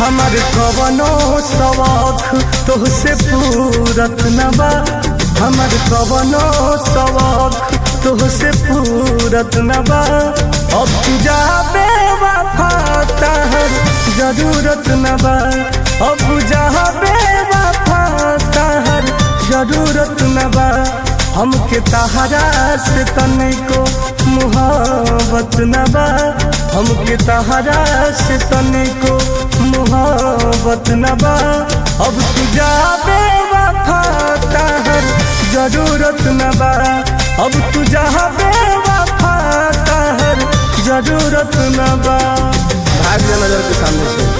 हमर कवनो सवाख तोहसे पूरत न बा। हमर कवनो सवाख तोहसे पूरत न बा। अब तू जा बेवफा ताहर जरूरत न बा। अब जा बेवफा ताहर जरूरत न बा। हमके तहरा से तनिको मुहब्बत न बा। हमके तहरा से तनिको मुहब्बत न बा। अब तू जा बेवफा ताहर जरूरत न बा। अब तू जा बेवफा ताहर जरूरत न बा। भाग जा नजर के सामने से।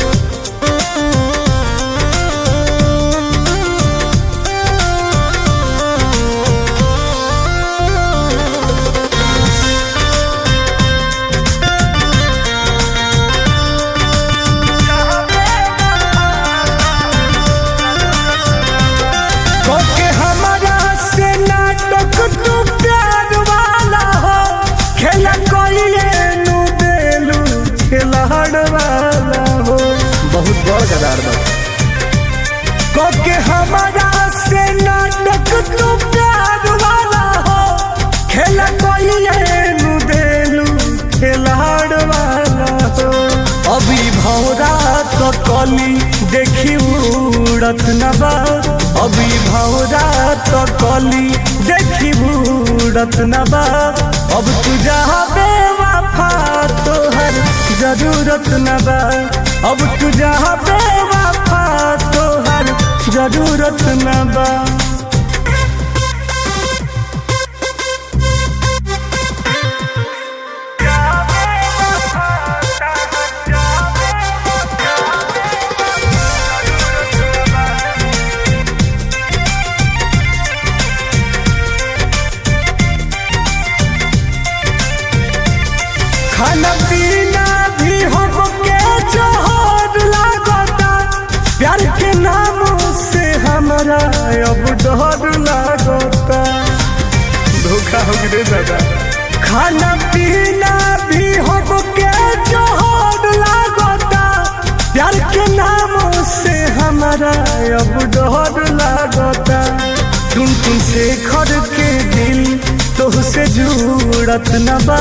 के हमारा से नाटक तू प्यार वाला हो, खेला कोई नु देलू खेलाड़ वाला हो। बहुत बड़ गदार बा। के हमारा से नाटक तू प्यार वाला हो, खेला कोई नु देलू खेलाड़ वाला हो। अभी भौरा तो कली देखी उड़त न बा। अभी भौरा तो कली देखी उड़त न बा। अब तू जा बेवफा तोहर जरूरत न बा। अब तू जा बेवफा तोहर जरूरत न बा। खाना पीना भी हमके जहर लागता, प्यार के नाम से हमरा अब डर लागता। धोखा हो गिरे दादा। खाना पीना भी हमके जहर लागता, प्यार के नाम से हमरा अब डर लागता। टुन टुन से खर के दिल तोहसे जुड़त न बा।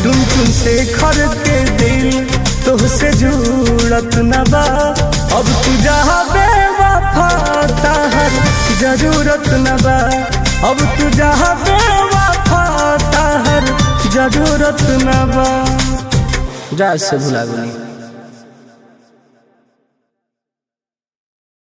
टुन टुन से खर के दिल तोहसे जुड़त न बा। अब तू जा बेवफा ताहर जरूरत न बा। अब तू जा बेवफा ताहर जरूरत न बा। जा इससे भुला गुनी।